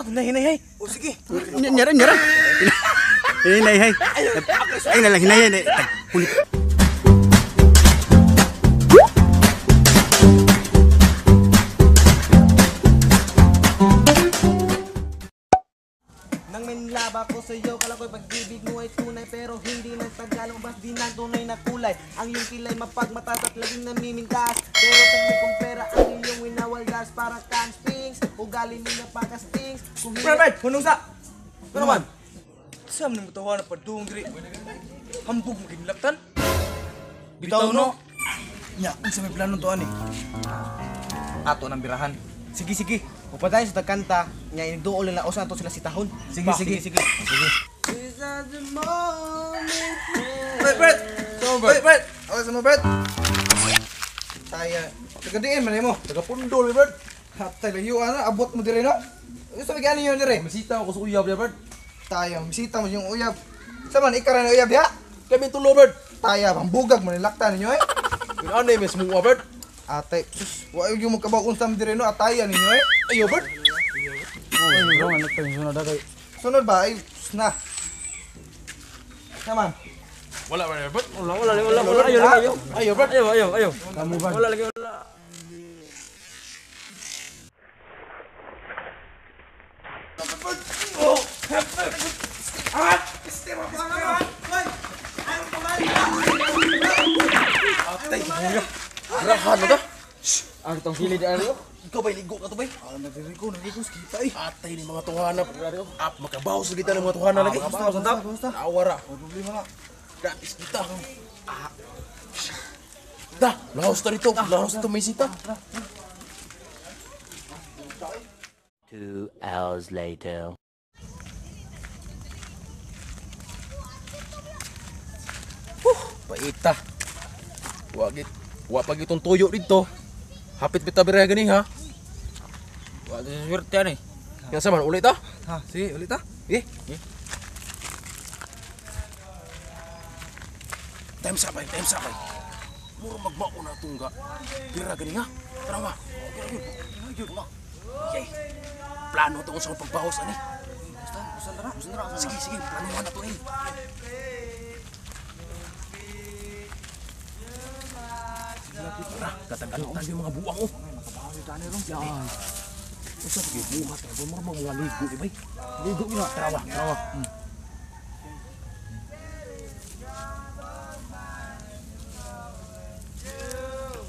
Tara, hinay hay. O sige. Nyara nyara. Hinay hay. Ay na lang hinay hay. Kulit. Nang minlaba ko sa iyo, kala ko'y pag-ibig mo ay tunay. Pero hindi nagtagal, lumabas din ang tunay na kulay. Ang iyong kilay mapagmatas at laging namimintas. Pero tangay kong pera ang iyong winawaldas. Para kang sphinx, ugali mo napaka-stings. Kung hindi... Brad, hunong sa. Ano man? Sa man mo tawa na padung diri. Hambog mo ginlaktan. Bitaw no. Nya, unsa may plano to ani? Ato ng birahan. Sige, sige. Upadayon sa tagkanta, nga inigduol nila usan ato sila sitahon. Sige, sige, sige. Sige. Brad, Brad. Brad, Brad. Okay sa mo, Brad. Taya. Taga diin man mo. Taga Pundol, Brad. Hatay layo ana, abot mo dire no. Unsa may gani yun dire? Misita ako sa uyab, Brad. Taya, misita mo yung uyab. Sa man ikaw ra uyab ya? Kami tulo, Brad. Taya, pambugag mo nilaktan ninyo eh. Kun ano mes mo, Brad. Atay, sus, wa yung mo kabaw unsa man dire no, ataya ninyo eh. Ayo, Brad. Oh, bro, nagpang sunod kay. Sunod ba ay sus na. Naman. Wala ba, Brad? Wala, wala, wala, wala. Ayo, ayo. Ayo, Brad. Ayo, ayo, ayo. Kamu ba? Wala lagi, wala. Atay, buya. Rahan na ta. Ang itong silid, ayo. Ikaw ba ligo ka to bay? Ah, nagdiri ko, nagdiri ko kita eh. Atay ni mga tuhana. Ap makabaw sa kita ng mga tuhana lagi. Basta, basta, basta. Awara. Wala problema na. Gratis kita. Da, laos ta dito. Laos ta may sita. 2 hours later. Paita. Wa git. Wa pag itong tuyo dito. Hapit bita bira gani ha. Wa sa swerte ani. Yan sa man ulit ta. Ha, sige, ulit ah. Eh. Time sabay, time sabay. Mura magmao na tungga. Bira gani ha. Tara ma. Okay ra gyud. Gyud na. Okay. Plano to sa pagbawas ani. Basta, basta na, basta na. Sige, sige, planuhan na to eh. Tara, katagalutan yung mga buwang oh. Usa pa gyud buhat ra mo mga ligo eh bay. Ligo gyud na tarawa, tarawa.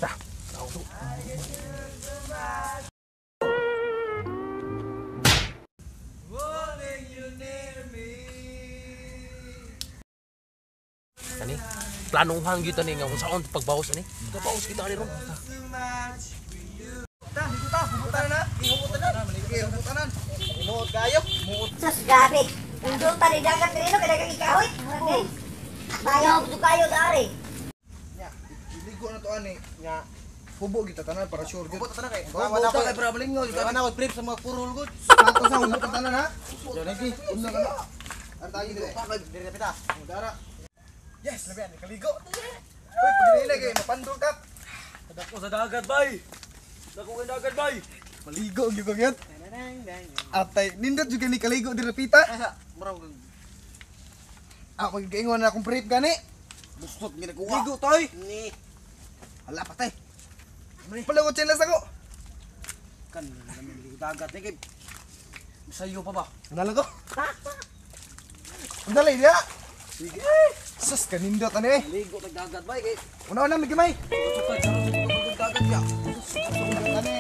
Ta, tao to. Ani, planuhan gyud ani nga kung saon pagbawas ani. Pagbawas kita ani ron. Ta, ligo ta, humutan na. Humutan na. Sige, humutan na. Inuot kayo. Sus, grabe. Undutan ni dagat rin, kaya kang ikahoy. Okay. Bayaw, gusto kayo, dari. Nya, ligo na to ani nga hubo kita tanan para sure gyud. Hubo ta tanan kay. Hubo Wala ta ko kay para malingaw. Wala ko brief sa mga kurul gud. Ato sa hubo ta tanan ha. Lagi, unsa ka na. Ar tayo dire. Dire pita. Dara. Yes, labi ani kaligo. Hoy, pag kay mapandol ka. Dako sa dagat, bay. Dako kay dagat, bay. Maligo gyud ko gyud. Atay, nindot jud ni kaligo dire pita. Asa, murag Ah, magkaingon na akong brief gani. bustot ginagawa. Ligo toy. Ni. Hala patay. Palagot chinelas ako. Kan namin ligo dagat ni kay. Sayo pa ba? Dala ko. Dali dia. Sige. Sus kanindot ani eh. Ligo tag dagat bay kay. Una-una may gamay. Sukad sa sukad dagat ya. Ani.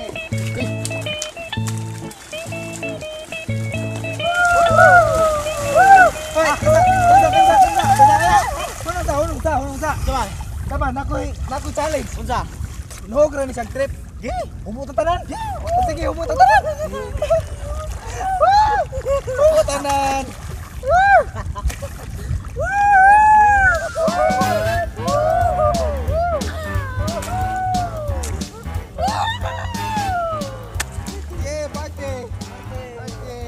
Hoy, unsa unsa unsa unsa. Unsa unsa unsa. Tama. Tama, nakoy nakoy challenge. Unsa? Nuhog ra ni siyang trip. Gi, humuta tanan. Sige, humuta tanan. Humuta tanan. Yeah, party. Party.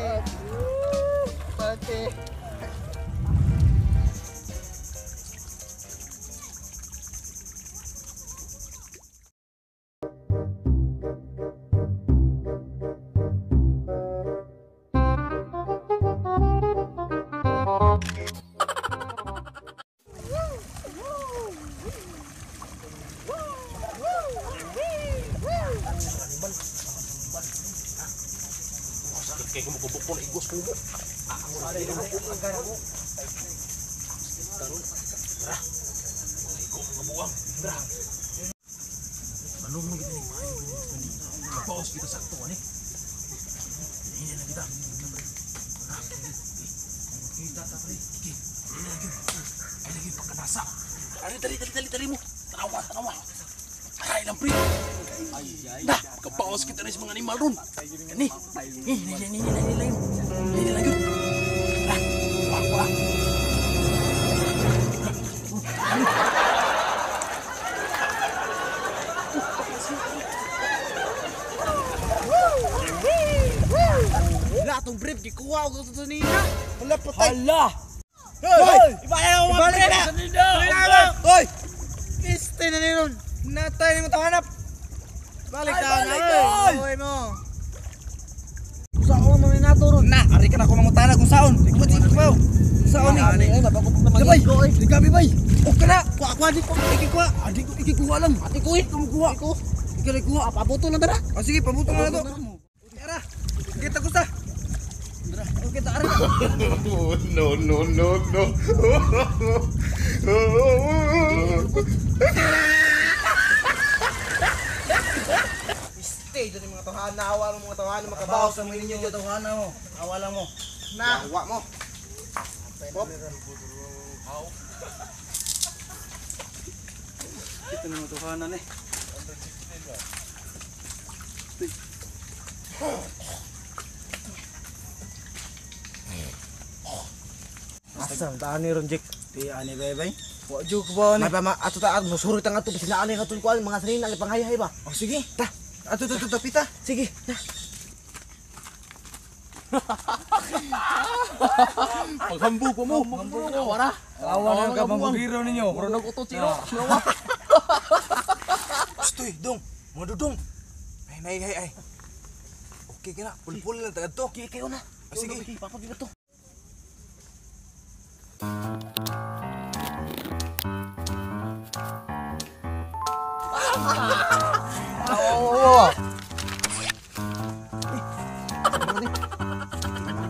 Party. Kay kumukubok ko na igos kubo. Tara. Igo mga buwang. Tara. Ano mo kita ning maayo kani? Magpaos kita sakto ani. Hinay na kita. Tara. Kita ta pre. Hinay na gyud. Ay lagi pagkanasa. Dali dali dali dali mo. Tanawa, tanawa. Aray lang pre. Ay. Dah, kapaos kita na sa mga animal ron. Kani. Hinay hinay hinay hinay. Hinay na gyud. Tara. Wah, wah. Wala atong brief gikuha og sa nina. Hala patay. Hala! Hoy! Ibalik na mga Ibalik pre. na! Hoy! Este na niron. Natay nimo tahanap. Balik ta na. Hoy mo. Saon man nato ron? Na, ari ka na ko mangutana kung saon. Ikot ikaw. Saon ni? Ay, mabako na Labay. mga oy. Gabi bay. Okay na. Kuha kuha di ko. Ikikuha. Adi ko ikikuha lang. Ati ko eh. Kumukuha. Iko. Ikaw kuha. Pabuto lang tara. Oh, sige, pabuto na to. Tara. Kita ko sa. Okay, tara. No, no, no, no. Stay dyan yung mga tawhana, awa mo mga tawhana, makabaw sa mga ninyo dyan. Tawhana mo. Awa lang mo. Na. Awa mo. Pop. Kita na matuhanan eh. Asa, taan ni Ron Jack. Di ani bay bay. Wa jud ko ba ni? May pa ma ato ta ato musurit ang ato sila ani katong kuan mga sanina ang ipanghay-hay ba. Oh, sige. Ta. Ato to to pita. Sige, na. Paghambog ko mo. Wara. Awa na ka pambugiro ninyo. Mura nag-utot sila. Stoy, dong. Mga dudong. Ay, ay, ay, ay. Okay ka na. Pulpul lang tagad to. Kay kayo na. Oh, sige. Papag to.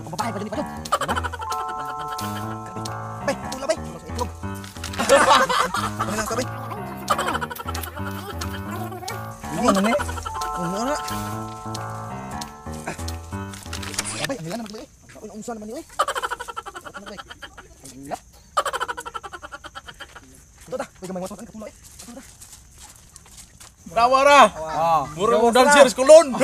Babae pa din pa. Bay, tula bay. Itlog. Ano lang sabay? Ano na ni? Ano na? Bay, ang naman bay. Unsa naman ni oy? Ano bay? Ang Ito ta, may gamay mo sa katulog eh. Tawara. Mura mo dancer sa kulon.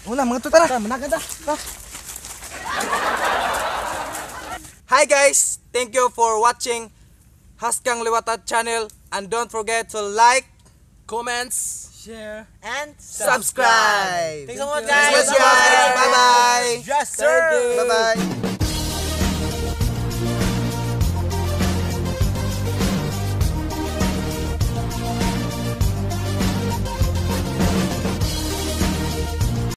Wala, mga to tara. Managan ta. Hi guys, thank you for watching Haskang Liwata channel and don't forget to like, Comments. Share. And subscribe. Thanks so much Thanks guys. guys. Bye bye. Yes, sir! Bye bye.